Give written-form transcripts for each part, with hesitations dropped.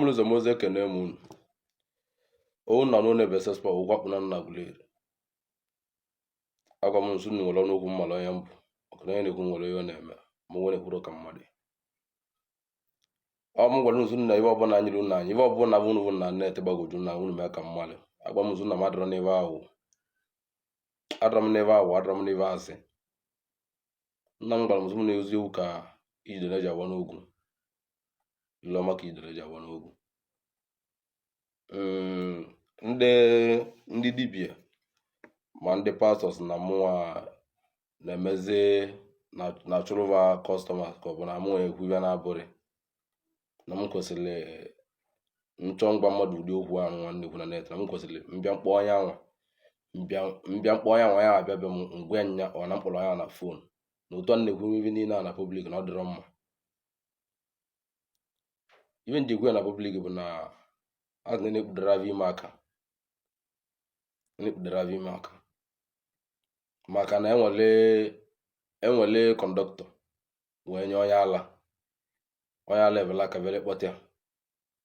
Mụrụ ụzọ m ozi, ekene m unu. Owu na n'ụlọ ebe sespa ụgwọ akpụ na nna Aguleri. Agwa m nso unu nwere ọnụ okwu mmalụ onye mbụ maka na onye na-ekwu nwere ihe ọ na-eme ma onwe na-ekwuru ka mmadụ. Ọ m gwara nso na ibe ọbụla nyere unu anya, ibe ọbụla bụ unu bụ na net gbagwoju na unu mee ka mmadụ. Agwa m nso na m adọrọ n'ebe ahụ. Adọrọ m n'ebe ahụ, adọrọ m n'ebe asị. Nna m gwara m sị m na eziokwu ka ijidere ji agba n'ogwu. Ilu ọma ka ijidere ji agba n'ogwu. Ndị dibịa ma ndị pastors na mụnwa na-emezi na-achụrụva customers ka ọ bụ na mụnwa ekwu ibe na-abụrị na m kwesịrị nchọ ngwa mmadụ ụdị okwu ahụ nwa nnekwu na net na m kwesịrị mbịa mkpọ onye anwa mbịa mkpọ onye anwa ya abịa bịa m ngwa nya ọ na mkpọrọ ya na phone na otu a na-ekwu ibe niile a na public na ọ dịrọ mma. Ibe nji ekwu ya na public bụ na a sị na na-ekpudara avọ ime aka, na-ekpudara avọ ime aka maka na enwele conductor wee nye onye ala, onye ala ebela aka bịara ịkpọta ya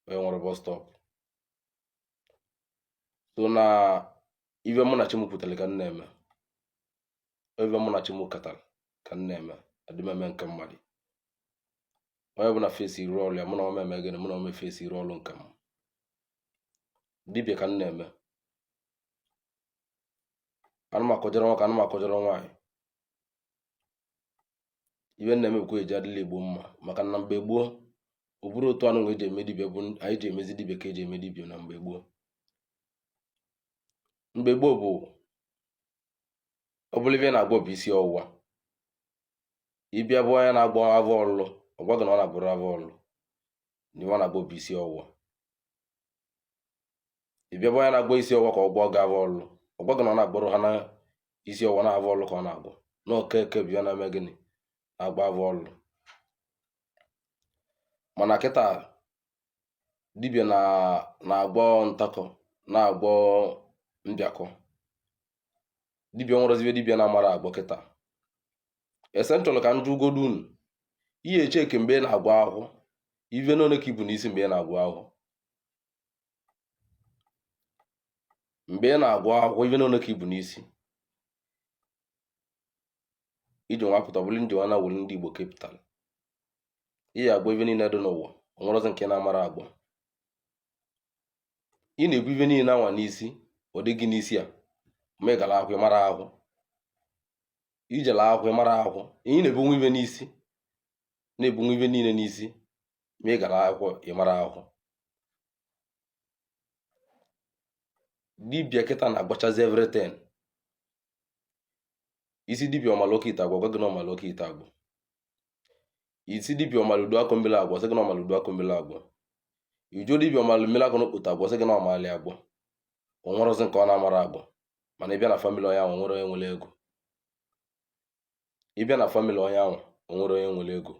onye nwere bus stop. So na ibe mụ na chi m kwutere ka m na-eme, ibe mụ na chi m katara ka m na-eme, adị m eme nke mmadụ. Onye ọbụla fesi iru ọrụ ya, mụ na ọma eme gịnị, mụ na ọma efesi iru ọrụ nke m. Dibịa ka m na-eme, anụ m akọjọrọ nwoke, anụ m akọjọrọ nwaanyị. Ibe m na-eme bụkwa eji adịla Igbo mma maka na mgbe gboo ọ bụrụ otu anụ eji eme dibịa bụ anyị ji emezi dibịa ka eji eme dibịa na mgbe gboo. Mgbe gboo bụ ọ bụrụ ibe na-agwọ bụ isi ọwụwa, ịbịa bụ onye na-agwọ avọ ọlụlụ, ọ gwa gị na ọ na-agwọrọ avọ ọlụlụ, na iwe na-agwọ bụ isi ọwụwa. Ịbịa bụ onye na-agwọ isi ọwụwa ka ọ gwọọ gị avọ ọlụlụ, ọ gwa gị na ọ na-agwọrọ ha na isi ọwụwa na avọ ọlụlụ ka ọ na-agwọ, na okeke bụ ya na-eme gịnị na-agwọ avọ ọlụlụ. Mana kịta dibịa na-agwọ ntakọ, na-agwọ mbịakọ. Dibịa nwere ibe dibịa na-amara agwọ kịta. Ese m chọrọ ka m jụgodu unu, ihe echeke mgbe ị na-agwọ akwụkwọ, ive n'ole ka ibu n'isi mgbe ị na-agwọ akwụkwọ, mgbe ị na-agwọ akwụkwọ ive n'ole ka ibu n'isi iji nwa pụta bụrụ nji nwa na wuli ndị Igbo kepụtara ihe agwọ ive niile dị n'ụwa, o nwerọzi nke na-amara agwọ. Ị na-ebu ive niile anwa n'isi, ọ dị gị n'isi a ma ị gara akwụkwọ mara akwụ, ijele akwụkwọ mara akwụ, ị na-ebunwe ive n'isi, na-ebunwe ive niile n'isi ma ị gara akwụkwọ ị mara akwụ. Dibịa kịta na-agbachazi everything. Isi dibịa ọmala oke ite agwọ, gwa gị na ọmala oke ite agwọ. Isi dibịa ọmala udu akọ mmiri agwọ, sị gị na ọmala udu akọ mmiri agwọ. Ijuo dibịa ọmala mmiri akọ n'okpota agwọ, sị gị na ọmala agwọ. O nwerọzi nke ọ na-amara agwọ. Mana ị bịa na family onye ahụ, o nwere onye nwere ego. Ị bịa na family onye ahụ, o nwere onye nwere ego.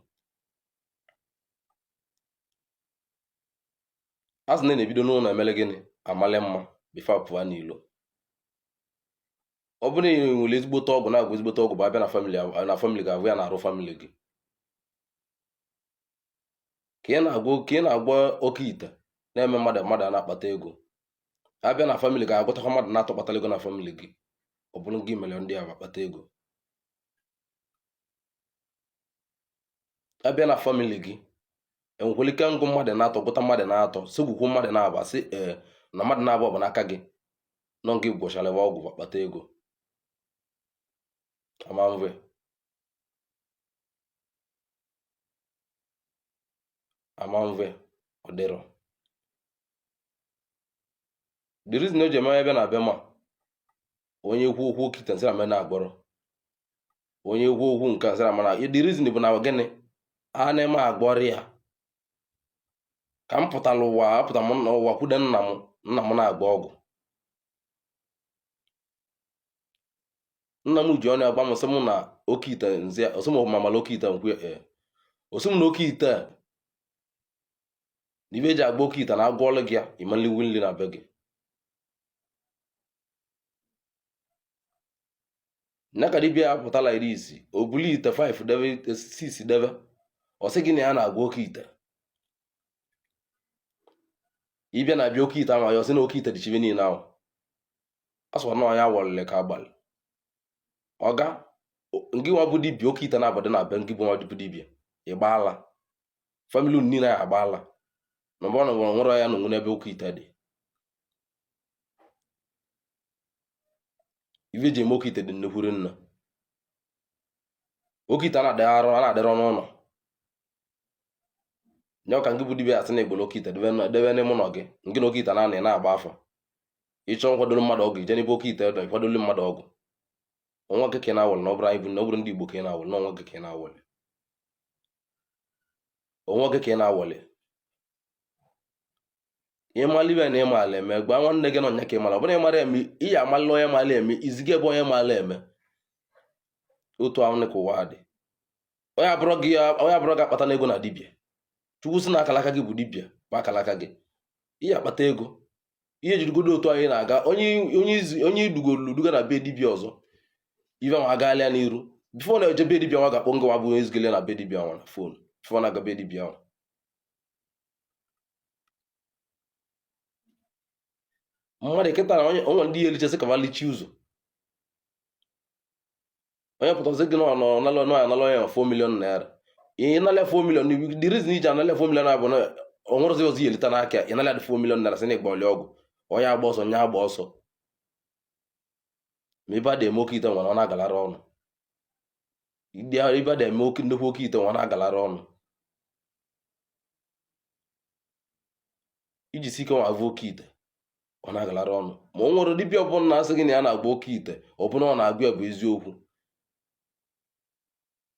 A sị na na-ebido n'ụlọ emele gịnị amale mma before apụwa n'ilo. Ọ bụrụ na ị nwere ezigbote ọgwụ na-agwọ ezigbote ọgwụ bụ abịa na family, na family ga-agwụ ya na-arụ family gị. Ka ị na-agwọ, ka ị na-agwọ oke ite na-eme mmadụ mmadụ a na-akpata ego, abịa na family ga-agwọtakwa mmadụ na-atọ kpatara ego na family gị, ọ bụrụ gị mere ndị a akpata ego. Abịa na family gị enwekwara ike ngụ mmadụ na-atọ gwọta mmadụ na-atọ sogwukwu mmadụ na-aba sị ee na mmadụ na-abụ bụ n'aka gị nọ gị gwọchara ebe ọgwụ kpata ego. Ama mve ama mve ọ dịrọ. The reason o ji eme ebe na-abịa ma onye kwu okwu okite nsị na mena agwọrọ onye kwu okwu nke nsị na mana the reason bụ na gịnị a na-eme agwọrọ ya ka m pụtara ụwa, apụta m n'ụwa kwude nna m, nna m na-agwọ ọgwụ. Nna m ji ọnụ agba m sị m na oke ite nzi, ọsị m mamala oke ite nkwu ee, ọsị m na oke ite na ibe eji agba oke ite na agwọọlụ gị ya ịmaliwu nri na be gị. Nne ka dibịa apụtala iri isi o buli ite 5 debe 6 debe, ọ sị gị na ya na-agwọ oke ite. Ị bịa na bịa oke ite ahụ, ya sị na oke ite dịchi ive niile ahụ. A sịkwa na ya wọlịlị ka agbalị ọga ngị nwa bụ dibịa. Oke ite na-abọdị na be ngị bụ nwa bụ dibịa, ị gbaala family unu niile ya agbaala na mgbe ọ nọrọ nwere ya na onwe n'ebe oke ite dị. Ive eji eme oke ite dị nnukwu nna. Oke ite a na-adị arụ, a na-adịrọ n'ụlọ nye ka ngị bụ dibịa asị na egbolo oke ite debe n'ime ụlọ gị. Ngị na oke ite na-anị na-agba afa. Ịchọ nkwadoro mmadụ ọgwụ, ije n'ebe oke ite dọ, ịkwadolu mmadụ ọgwụ. Onwe gị ka ị na-awọlị na ọ bụrụ anyị bụ na ọ bụrụ ndị Igbo ka ị na-awọlị na onwe gị ka ị na-awọlị, onwe gị ka ị na-awọlị. Ịmala ibe na ịmala eme, gwa nwanne gị na onye ka ịmala. Ọ bụrụ ịmara eme, ị ya amalụ onye mala eme, iziga ebe onye mala eme. Otu ahụ ka ụwa dị. Onye abụrụ gị, onye abụrụ gị akpata na ego na dibịa. Chukwu sị na akalaka gị bụ dibịa bụ akalaka gị, ihe akpata ego. Ihe jirigodo otu anyị na-aga, onye onye idugolu duga na be dibịa ọzọ, ive nwa agaalịa n'iru. Before na-eje be dibịa nwa, ga-akpọ ngị nwa bụ onye ezigele na be dibịa nwa na phone. Before na-aga be dibịa nwa, mmadụ kịta na onye onwe ndị ya elichasị ka valichi ụzọ. Onye pụtazi gị nọ nọ nọ analụ onye 4 million naira, ị nalị 4 million. The reason iji analị 4 million bụ na o nwerezi ọzọ elita n'aka. Ị nalị 4 million naira, sị na ịgba ọgwụ, onye agba ọsọ, nye agba ọsọ. Ma ebe a dị eme oke ite nwere, ọ na-agalara ọnụ. Ebe a dị eme oke nnukwu oke ite nwere, ọ na-agalara ọnụ. Iji si ike nwa avụ oke ite, ọ na-agalara ọnụ. Ma o nwere dibịa ọbụla na-asị gị na ya na-agba oke ite, ọbụna ọ na-agụ ya bụ eziokwu.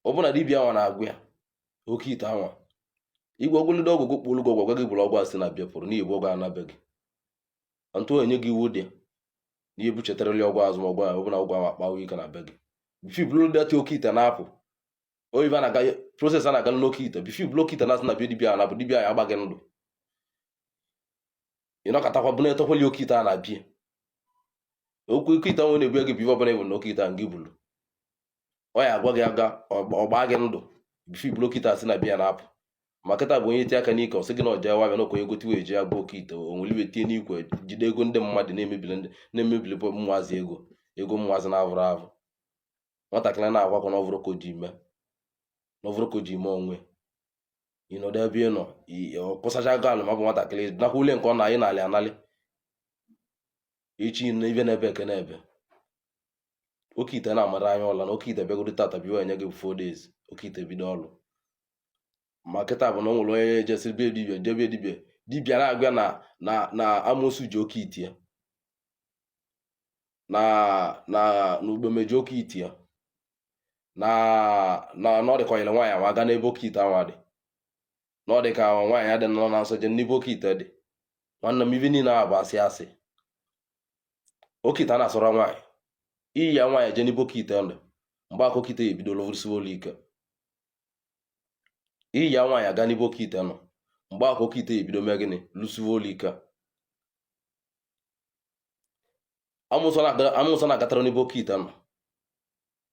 Ọbụna dibịa nwa na-agụ ya oke ite anwa, igwe ogologo ọgwụ kpụrụ gị ọgwụ, gwa gị bụrụ ọgwụ asị na bịa pụrụ n'ihi ọgwụ anabe gị ntụ enye gị iwu dị na ihe buchetarịrị ọgwụ azụ. Ma ọgwụ ahụ ọbụna ọgwụ ahụ akpawa ike na be gị, before bụrụ dirty oke ite na-apụ oyibe a na-aga process a na-aga n'oke ite. Before bụrụ oke ite na-asị na bịa dibịa na bụ dibịa ya agba gị ndụ, ị nọkọtakwa bụ na-etokwali oke ite a na-abịa okwu oke ite nwe na-ebu gị bụ ife ọbụla ịbụ na oke ite a ngị bulu ọ ya agwa gị aga ọgba gị ndụ before bụrụ oke ite asị na bịa na-apụ. Ma kịta bụ onye tie aka n'ike, ọ sị gị na ọja wa bịa na okonye gote wee ji ya bụ oke ite. O nwere iwe tie n'ikwe, jide ego ndị mmadụ, na-emebili ndị na-emebili ụmụazị ego, ego ụmụazị na-avụrụ avụ. Nwatakịrị na-akwakọ na ọvụrụ ka o ji mee, na ọvụrụ ka o ji mee onwe. Ịnọdụ ebe ị nọ kwụsacha galụ, ma ọ bụ nwatakịrị nakwa ule nke ọ na-anyị n'alị analị echi na ibe na-ebe eke na-ebe. Oke ite na-amara anya ụla na oke ite bịagodo tata biwa enye gị 4 days, oke ite bido ọlụ. Ma kịta bụ na o nwere onye ejesi be dibịa, jebe dibịa, dibịa na-agwa na amosu ji oke ite ya, na na ugbeme ji oke ite ya, na ọ dịka onyere nwaanyị anwa aga n'ebe oke ite anwa dị, na ọ dị ka nwaanyị adị nọ na nsọ je n'ebe oke ite dị. Nwanne m, ibe niile ahụ bụ asị asị. Oke ite a na-asọrọ nwaanyị iyi ya nwaanyị je n'ebe oke ite ndụ, mgbe aka oke ite ya ebido lụrụsiwe ụlọ ike. Iyi ya nwaanyị aga n'ebe oke ite nọ, mgbe aka oke ite ya ebido mee gịnị? Lụsiwe ụlọ ike. Amụsọ na-agatara n'ebe oke ite nọ,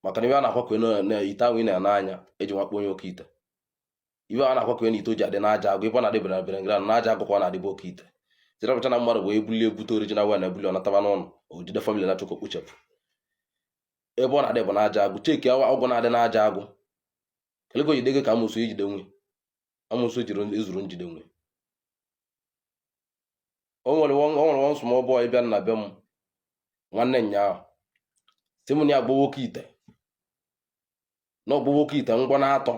maka na ibe a na-akwakwe na ite ahụ ị na-ene anya eji nwakpo onye oke ite, ibe a na-akwakwe na ite o ji adị n'aja agụ, ebe ọ na-adị bere bere ngara n'aja agụ ka ọ na-adịbe oke ite. Sịrapụcha na mmadụ bụ ebuli ebute original one, ebuli ọ nataba n'ụlọ, o jide family na chọkọ kpochapụ. Ebe ọ na-adị bụ n'aja agụ. Cheki ọgwụ na-adị n'aja agụ keleko jide gị ka amụsụ ejide nwe amụsụ jiri ezuru njide nwe. O nwere one small boy bịa na be m nwanne nyaahụ, sị m na ya agbawa oke ite, na ọgbụwa oke ite ngwa na-atọ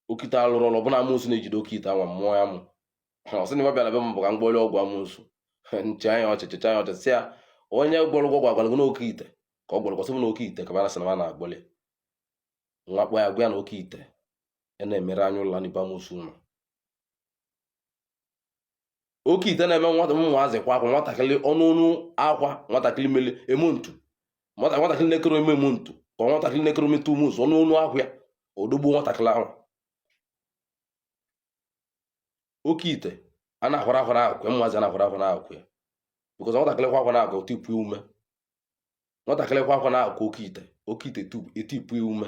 oke ite alụrụ ọrụ ọbụna amụsụ na-ejide oke ite anwa mmụọ ya mụ. Ọ sị na ịba bịara be m bụ ka m gwọrọ ọgwụ amụsụ. Nche anya ọchị, chịcha anya ọchị, sị ya onye gwọrọ ọgwụ agwara gị n'oke ite ka ọ gwọrọ. Kwasị m na oke ite ka bara sị na ma na-agwọli nwa kpọ ya gwa ya na oke ite ya na-emere anya ụlọ n'ibe amụsụ nọ. Oke ite na-eme nwata ụmụazị kwa akwa, nwatakịrị ọnụ ọnụ akwa, nwatakịrị mele emo ntu, nwatakịrị na-ekere eme emo ntu, ka nwatakịrị na-ekere eme 2 months, ọnụ ọnụ akwa ya odogbuo nwatakịrị ahụ. Oke ite a na-akwara akwara akwa ụmụazị, a na-akwara akwara akwa ya, because nwatakịrị kwa akwa na-akwa otipụ ume, nwatakịrị kwa akwa na-akwa oke ite, oke ite etipụ ume.